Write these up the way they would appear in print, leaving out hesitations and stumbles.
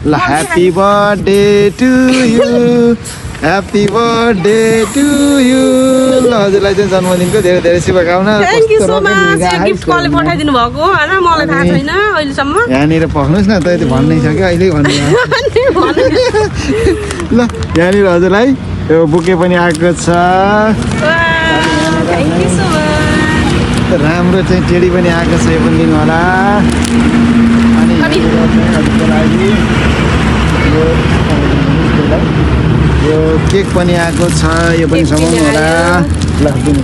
ल happy birthday to you happy birthday to you ल हजुरलाई चाहिँ जन्मदिनको धेरै धेरै शुभकामना थ्याङ्क यू सो मच यो गिफ्ट कसले पठाइदिनु भएको हैन मलाई थाहा छैन अहिलेसम्म यहाँनिर पख्नुहोस् न त यति भन्नै छ कि अहिले भन्नु ल यहाँनिर हजुरलाई यो बुके पनि आएको छ थ्याङ्क यू सो मच राम्रो चाहिँ टेडी पनि आएको छ यो पनि दिनु होला अनि हजुरको लागि यो केक पनि आएको छ यो पनि समाउनु होला ल दिनु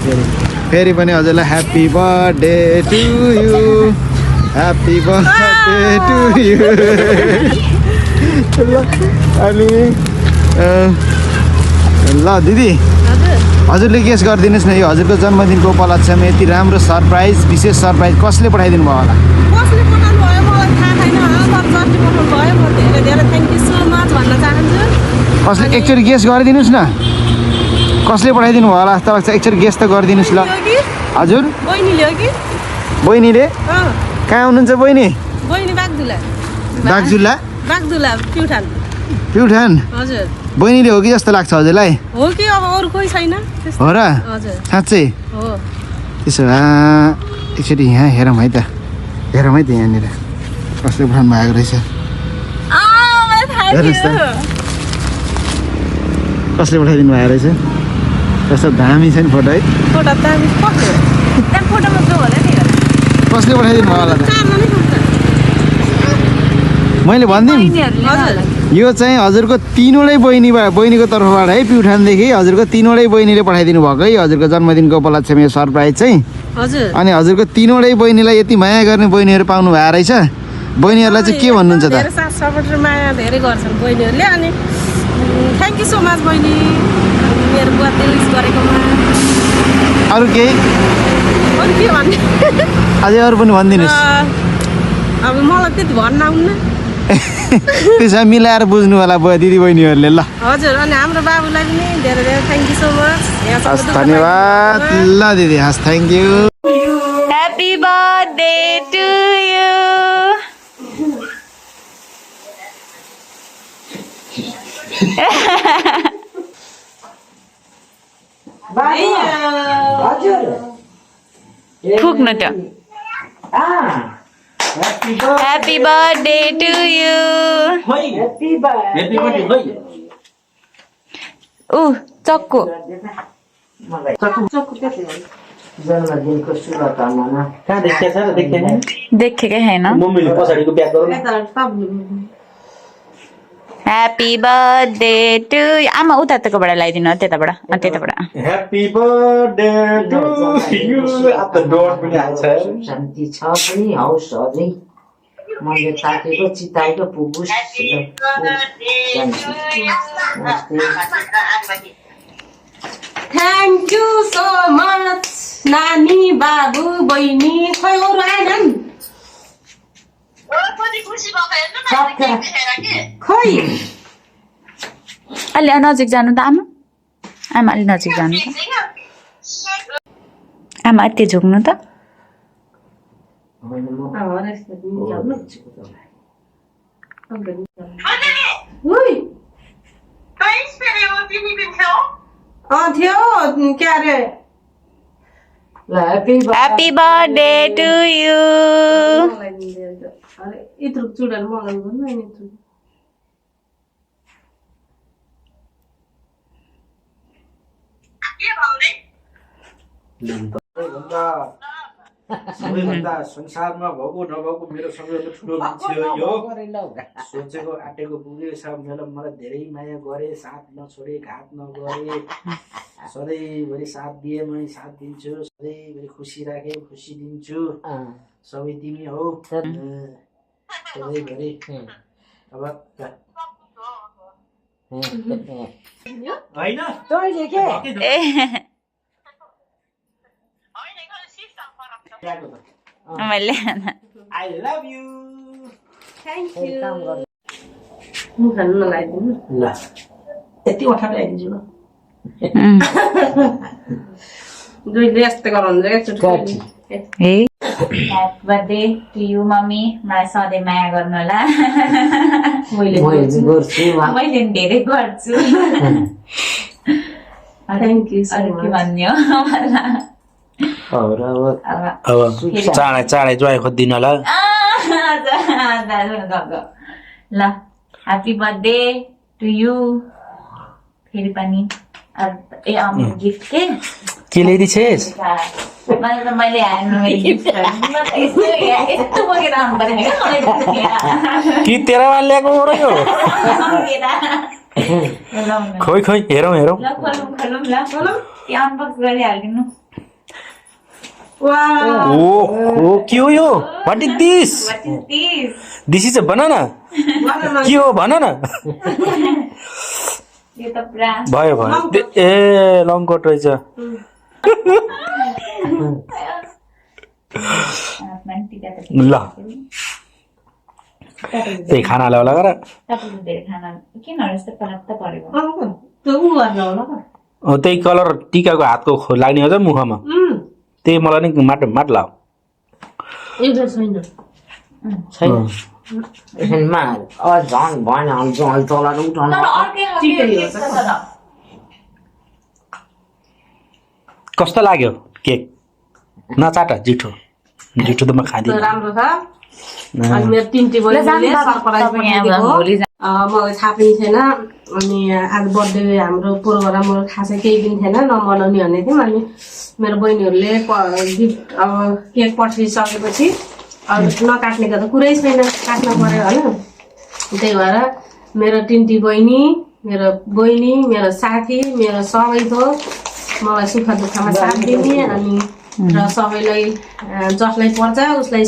फेरि पनि हजुरलाई happy birthday to you happy birthday to you अनि ल दिदी हजुरले गेस गरिदिनुहोस् न यो हजुरको जन्मदिनको उपलक्ष्यमा यति राम्रो सरप्राइज विशेष सरप्राइज कसले पठाइदिनु भयो होला कसले पठाउनु भयो मलाई थाहा छैन तर जसले पठाउनु भयो म धेरै धेरै थ्याङ्क यू सो मच भन्न चाहन्छु कसले एकचोटि गेस गरिदिनुहोस् न कसले पठाइदिनु भयो होला जस्तो लाग्छ एकचोटि गेस त गरिदिनुहोस् ल हजुर बहिनीले हो कि बहिनीले कहाँ हुनुहुन्छ बहिनी बहिनी बागदुला बागजुल्ला प्युठान प्युठान हजुर बहिनीले हो कि जस्तो लाग्छ हजुरलाई हो कि अब अरू कोही छैन हो र हजुर साँच्चै हो त्यसो भए एकचोटि यहाँ हेरौँ है त यहाँनिर कसले पठाउनु भएको रहेछ हेर्नुहोस् त कसले पठाइदिनु भएको रहेछ कस्तो दामी छ नि फोटो है फोटो दामी त्यहाँ फोटोमा जो होला नि कसले पठाइदिनु भयो होला त मैले भनिदिउँ हजुर यो चाहिँ हजुरको तीनवटै बहिनीको तर्फबाट है प्युठानदेखि हजुरको तीनवटै बहिनीले पठाइदिनु भएको है हजुरको जन्मदिनको उपलक्ष्यमा यो सरप्राइज चाहिँ हजुर अनि हजुरको तीनवटै बहिनीलाई यति माया गर्ने बहिनीहरू पाउनु भएको रहेछ बहिनीहरूलाई चाहिँ के भन्नुहुन्छ त धेरै साथ सपोर्ट र माया धेरै गर्छन् बहिनीहरूले अनि थ्याङ्क यू सो मच बहिनी मेरो बर्थडे विस गरेकोमा अरू केही अरू के भन्ने अझै अरू पनि भनिदिनुहोस् अब मलाई त्यति भन्न आउन्न त्यसमा मिलाएर बुझ्नु होला दिदी बहिनीहरूले ल हजुर अनि हाम्रो बाबुलाई पनि धेरै धेरै थ्याङ्क यू सो मच हस् धन्यवाद ल दिदी हस् thank you happy birthday to you फुक्नु त ह्याप्पी बर्थडे टु यु ऊ चक्कु जन्मदिनको शुभकामना कहाँ देखेको छ र देखेन देखेकै छैन मम्मीले पछाडिको ब्याग गरौँ ह्याप्पी बर्थडे टु आमा उताबाट लगाइदिनु त्यताबाट ह्याप्पी बर्थडे टु यु अब त डोर पनि आउँछ शान्ति छ पनि हौस् अझै मैले ताकेको चिताएको पुगुस थ्याङ्क यू सो मच नानी बाबु बहिनी खै अरू आएनन् खै अलि नजिक जानु त आमा अलि नजिक जानु त आमा यति झुक्नु त थियो के अरे ह्याप्पी बर्थडे टु यु यत्रो चुडाहरू मगाउनु भन्नु नि सबैभन्दा संसारमा भएको नभएको मेरो सबैभन्दा ठुलो मान्छे हो यो सोचेको आँटेको पुगे सब मलाई धेरै माया गरे साथ नछोडे घात नगरे सधैँभरि साथ दिए मैले साथ दिन्छु सधैँभरि खुसी राखे खुसी दिन्छु सबै तिमी हौ सधैँभरि अब होइन मैले I love you. Thank you मुख हाल्नु नलाइदिनु ल यति अठार ल्याइदिन्छु ल दुईले यस्तो गराउनु एकचोटि happy birthday to you mummy मलाई सधैँ माया गर्नु होला मैले गर्छु मैले नि धेरै गर्छु थ्याङ्क यू सो अरू के मच भन्ने हो अब चाँडै चाँडै ज्वाइँ खोजिदिनु होला ल ह्याप्पी बर्थडे टु यु फेरि पनि ए गिफ्ट के ल्याइदिछेस् मैले यस्तो बोकेर आउनु पऱ्यो कि तेरामा ल्याएको हो खोइ खोइ हेरौँ हेरौँ ल खोलौँ ल अनबक्स गरिहालिदिनु ओ के हो yo what is this this is a banana के हो भन न यो त पुरा भयो भयो ए लङ कोट रहेछ ल त्यही खानालाई होला गर तपाईँले धेरै खाना किन यस्तो पराप्त परेको त्यो उ गर्न होला त्यही कलर टिकाको हातको लाग्ने हो मुखमा त्यही मलाई नि माट माट लाऊ एउटा छैन छैन झन् भएन झन् तल उठाउनु कस्तो लाग्यो केक नचाट जिठो जिठो त म खाँदिनँ राम्रो छ अनि मेरो तिनटी बहिनीले सरप्राइज पठाइदिएको मलाई थाहा पनि थिएन अनि आज बर्थडे हाम्रो प्रोग्रामहरू खासै केही पनि थिएन नमनाउने भन्ने थियौँ अनि मेरो बहिनीहरूले गिफ्ट अब केक पठाइसकेपछि अब नकाट्नेको त कुरै छैन काट्न पर्यो होइन त्यही भएर मेरो तिनटी बहिनी मेरो साथी मेरो सबै थोक मलाई सुख दुःखमा साथ दिने अनि र सबैलाई जसलाई पर्छ उसलाई